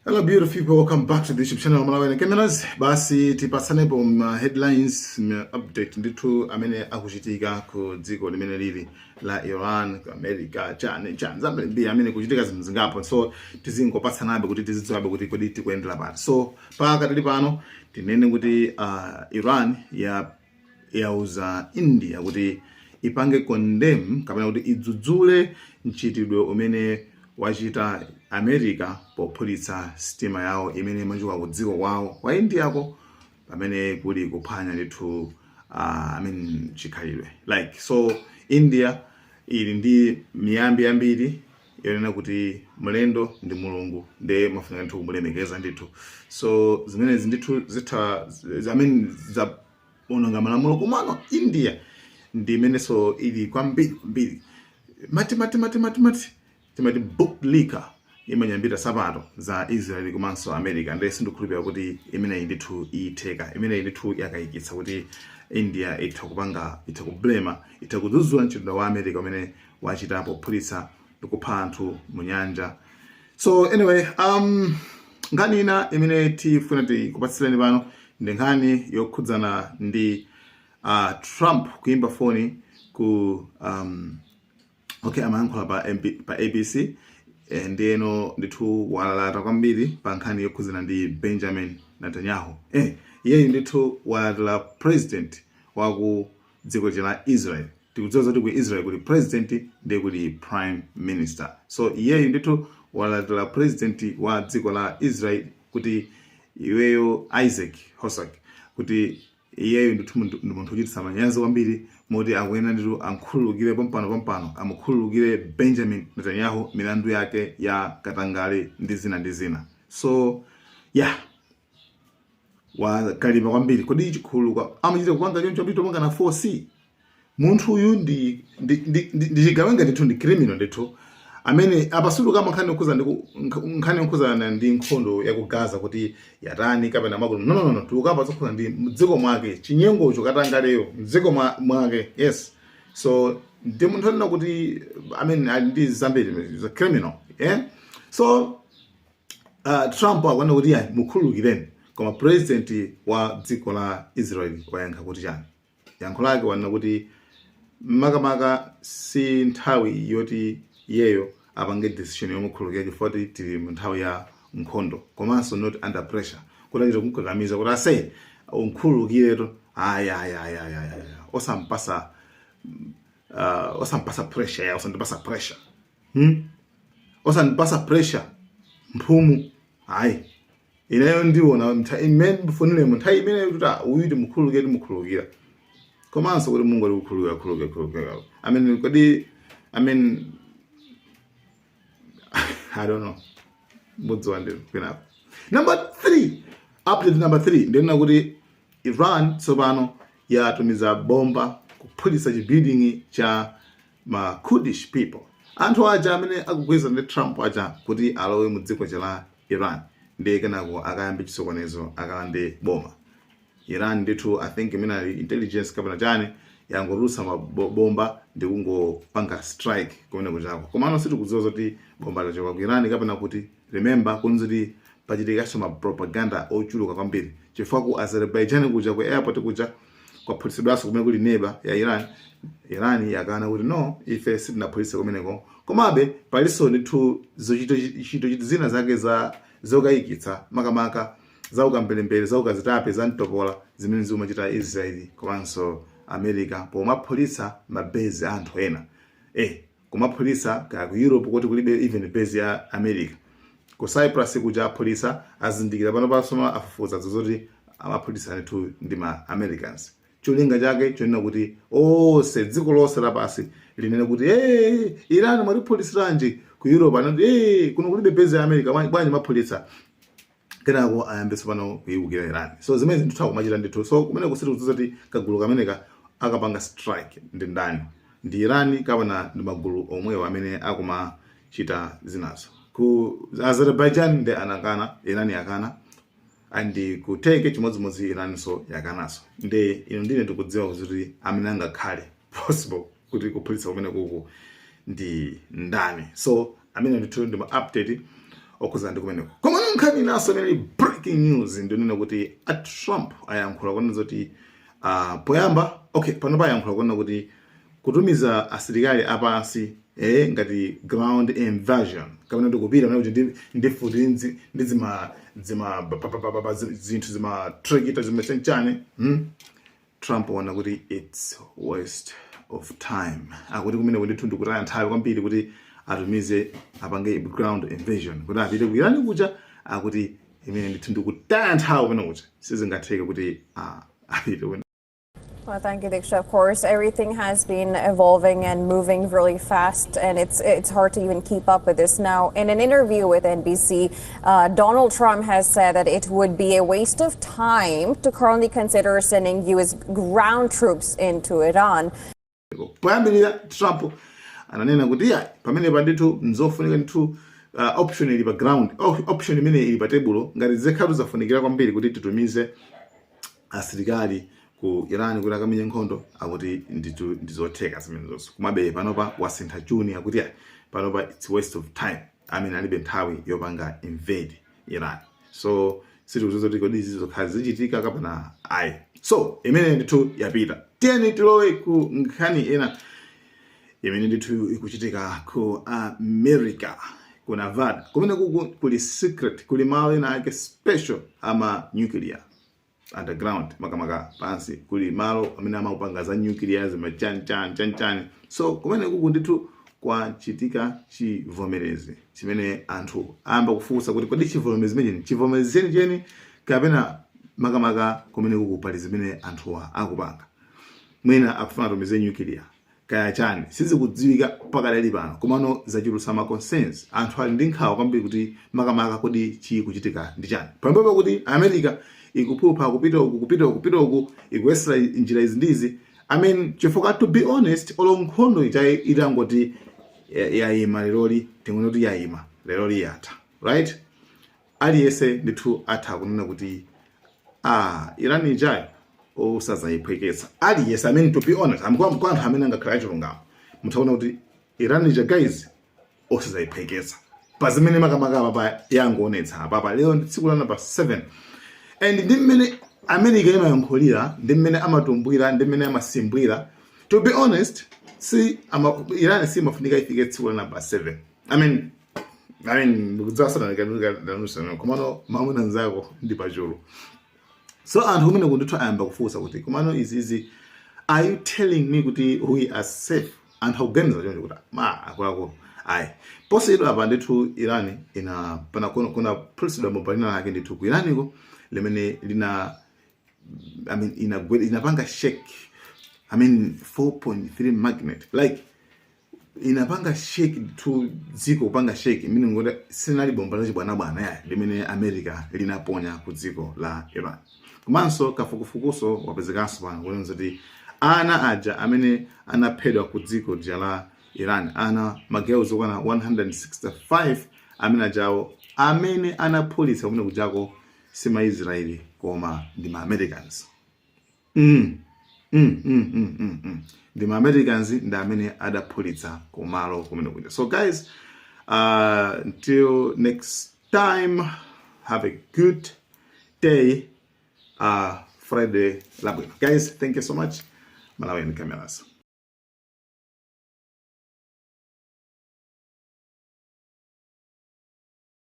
Hello beautiful people, welcome back to the YouTube channel Malawi Cameras. Basi tipatsanepo ma headlines, ma update ndithu amene akuchitika ku dziko limene lili la Iran, ku America, chani chani zambiri amene kuchitika zinthu zingapo. So tizingopatsanabe kuti tizidziwabe kuti kodi tikuyendera pati. So pakatili pano tinene kuti Iran yauza India kuti ipange condemn kapena kuti idzudzule mchitidwe umene wachita America pophulitsa sitima yawo imene imachoka ku dziko kwawo kwa Indiako, pamene kuli kuphwanya ndithu I mean, chikhalidwe like. So India ili ndi miyambi yambiri yonena kuti mlendo ndi mulungu, ndiye mafunika ndithu kumulemekeza ndithu. So zimenezi ndithu zitha, I mean, zaononga malamulo. Komano India ndi imenenso ili kwambiri kwambiri mati mati mati mati mati timati bootlicker, imanyambita sapato za Israel komanso America. Ndiye sindikhulupirira kuti imeneyi ndithu itheka. Imeneyi ndithu yakayikitsa kuti India itha kupanga, itha kublema, itha kudzudzula mchitidwe wa America umene wachitapo kuphulitsa ndi kupha anthu mu nyanja. So anyway, nkhani ina imene tifuna tikupatsireni pano ndi nkhani yokhudzana ndi Trump kuimba foni ku okay, amayankhula pa ABC, ndiyeno ndithu walalata kwambiri pa nkhani yokhudzana ndi Benjamin Netanyahu. Iyeyu ndithu walatira president wa ku dziko la Israel. Tikudziwa zoti ku Israel kuli president ndiye kuli prime minister. So iyeyu ndithu walatira president wa dziko la Israel kuti iweyo Isaac Herzog, kuti iyeyo ndithu ndi munthu wochititsa manyazi kwambiri, moti akuyenera ndithu ankhululukire pompano pompano, amukhululukire Benjamin Netanyahu milandu yake ya katangale ndi zina ndi zina. So yeah, wakalipa kwambiri. Kodi chikhululuka amachita kupanga choncho ndithu panga na 4C? Munthu uyu ndi chigawenga ndithu, ndi criminal ndithu amene apasuluka nkhani yokhuza ndi nkhani yokhuzana ndi nkhondo ya ku Gaza kuti yatani kapena makuti. No, no, no, tikukamba zokhuza ndi mdziko mwake, chinyengocho, katangaleyo mdziko mwake. Yes, so ndi munthu onena kuti, I mean, ali ndi zambiri, is a criminal, yeah? So Trump akuona kuti yayi, mukhululukireni. Koma president wa dziko la Israel wayankha kuti chani? Yankho lake wanena kuti makamaka si nthawi yoti iyeyo apange decision yomukhululukira, chifukwa kuti tili mu nthawi ya nkhondo, komanso not under pressure kuti achite kumukakamiza kuti ase unkhululukireto. Ayi, ayi, ayi, ayi, ayi, ayi. Osampasa pressure ya, osandipasa pressure, Osandipasa pressure mphumu, ayi. Ineyo ndiona imene ndifunire mu nthawi imeneyo kuti ah, uyu timukhululukire, timukhululukira. Komanso kuti Mungu ali kukhululukira, khululukira, khululukira. I mean, kodi, I mean, I don't know, mudziwa ndi kwinapo. Number 3, update number 3, ndinena kuti Iran tsopano yatumiza bomba kuphulitsa chibuilding cha ma Kurdish people, anthu aja amene akugwirizana ndi Trump aja kuti alowe mu dziko la Iran ndi kenako akayambe chisokonezo, akalande boma. Iran ndithu, I think imene ali intelligence kapena chani, yangotulutsa mabomba ndi kungopanga strike kumene kuchako. Komano sitikudziwa zoti bomba lachoka ku Iran kapena kuti. Remember kunzoti pachitikanso ma propaganda ochuluka kwambiri, chifukwa ku Azerbaijan kuja, ku airport kuja kwaphulitsidwanso, kumene kuli neighbor ya Iran. Iran yakana kuti no, ife sitinaphulitse kumeneko. Komabe palinso ndithu zochito zina zake za zokayikitsa, makamaka za ukambelembere, za ukazitape, za mtopola zimene zimachita Israeli komanso America pomaphulitsa mabase a anthu ena, kumaphulitsa kaya ku Europe kuti kulibe even base ya America. Ku Cyprus kuja aphulitsa, azindikira pano pasoma afufuza zoti amaphulitsa ndithu ndi ma Americans. Cholinga chake chonena kuti onse, dziko lonse lapasi linene kuti, "Hey, Iran mwatiphulitsiranji?" Ku Europe anati, "Hey, kuno kulibe base ya America, bwanji maphulitsa?" Kenako ayambe tsopano kuyiwukira Iran. So zimene zinthu kumachita ndithu. So kumene kusiti kudziwa kuti kagulu kameneka akapanga strike ndi ndani, ndi Iran kapena ndi magulu omwewo amene akumachita zinazo ku Azerbaijan? Ndi anakana, Iran yakana, and ku Turkey chimodzimodzi, Iran so yakanaso. Ndi ino ndine tikudziwa kuti amene angakhale possible kuti kuphulitsa kumene kuku ndi ndani. So amene ndithu ndi ma update Okhudzana ndi kumeneko. Koma nkhani inanso imene ili breaking news, ndinena kuti a Trump ayankhula kunena zoti poyamba, okay, pano ayankhula kunena kuti kutumiza asilikali apansi ngati ground invasion, kapena kuti kupita pamene kuti ndi futi ndi zima zima pa- pa- pa- pa- pa- zinthu, zima tractor, zima chanchani, Trump waona kuti it's waste of time. Akuti kumene ndithu ndikutaya nthawi kwambiri kuti atumize, apange ground invasion, kuti apite ku Iran kuja. Akuti imene ndithu ndikutaya nthawi kumene kuja, sizingatheke kuti apite kumene. Well, thank you, Diksha. Of course, everything has been evolving and moving really fast, and it's hard to even keep up with this. Now, in an interview with NBC, Donald Trump has said that it would be a waste of time to currently consider sending U.S. ground troops into Iran. Poyambirira Trump ananena kuti ya, pamene pa ndithu nzofunika ndithu option ili pa ground, option imene ili pa tebulo, ngati zikhatu zafunikira kwambiri kuti titumize asilikali ku Iran kuti akamenye nkhondo, akuti ndithu ndizotheka zimenezonso. Komabe panopa wasintha tune, akuti ya, panopa it's waste of time, amene alibe nthawi yopanga invade Iran. So sitikudziwa kuti kodi izi zokhala zichitika kapena ayi. So imene ndithu yapita. Tiyeni tilowe ku nkhani ina imene ndithu ikuchitika ku America, ku Nevada. Kumene kuku kuli secret, kuli malo ena ake special ama nuclear underground, makamaka pansi, kuli malo amene amakupanga za nuclear, zima chan chan chan chan. So kumene kuku ndithu kwachitika chivomerezi chimene anthu ayamba kufunsa kuti kodi chivomerezi chimene chivomerezi chenicheni, kapena makamaka kumene kuku pali zimene anthuwa akupanga, mwina akufuna atumize nuclear kaya chani, sizikudziwika pakadali pano. Komano zachulutsa ma concerns, anthu ali ndi nkhawa kwambiri kuti makamaka kodi chikuchitika ndi chani, pambuyo pakuti America ikuphupha kupita uku, kupita uku, kupita uku, ikuyesera njira izi ndizi. I mean, chifukwa to be honest, olo nkhondo ija itangoti yayima leroli, tingono kuti yayima leroli, yatha, right, aliyense ndithu atha kunena kuti, ah, Iran ijayo usazayiphweketsa. Aliyense, I mean, to be honest, kwa anthu amene angakhala achilungamo, muthaona kuti Iran ija, guys, osazayiphweketsa pa zimene makamaka apa yangoonetsa apapa. Lero ndi tsiku la namba 7, and ndi mmene America imayankhulira, ndi mmene amatumbwira, ndi mmene amasimbwira. To be honest, si ama, Iran si imafunika ifike tsiku la namba 7. I mean ndikudzasana, komano mamuna nzako ndi pachulu. So anthu kumene kundithu ayamba kufunsa kuti komano izizi, are you telling me kuti we are safe? Anthu akuganiza choncho kuti ma akuluakulu, ayi, posachedwa apa ndithu Iran ina pana kuna phulitsidwa bomba lina lake ndithu ku Iraniko limene lina, I mean, inapanga shake, I mean, 4.3 magnitude, like inapanga shake to dziko, kupanga shake imene ngoti sinali bomba lachibwanabwana ya limene America linaponya ku dziko la Iran. Komanso kafukufukuso wapezekanso pano kunena kuti ana aja amene anaphedwa ku dziko lija la Iran, ana ma girls okwana 165 amene ajawo, amene anaphulitsa kumene kujako si Maisraeli koma ndi ma Americans. Ndi ma Americans ndi amene adaphulitsa kumalo kumene kuja. So guys, until next time, have a good day, Friday labwino, guys. Thank you so much. Malawian Cameras.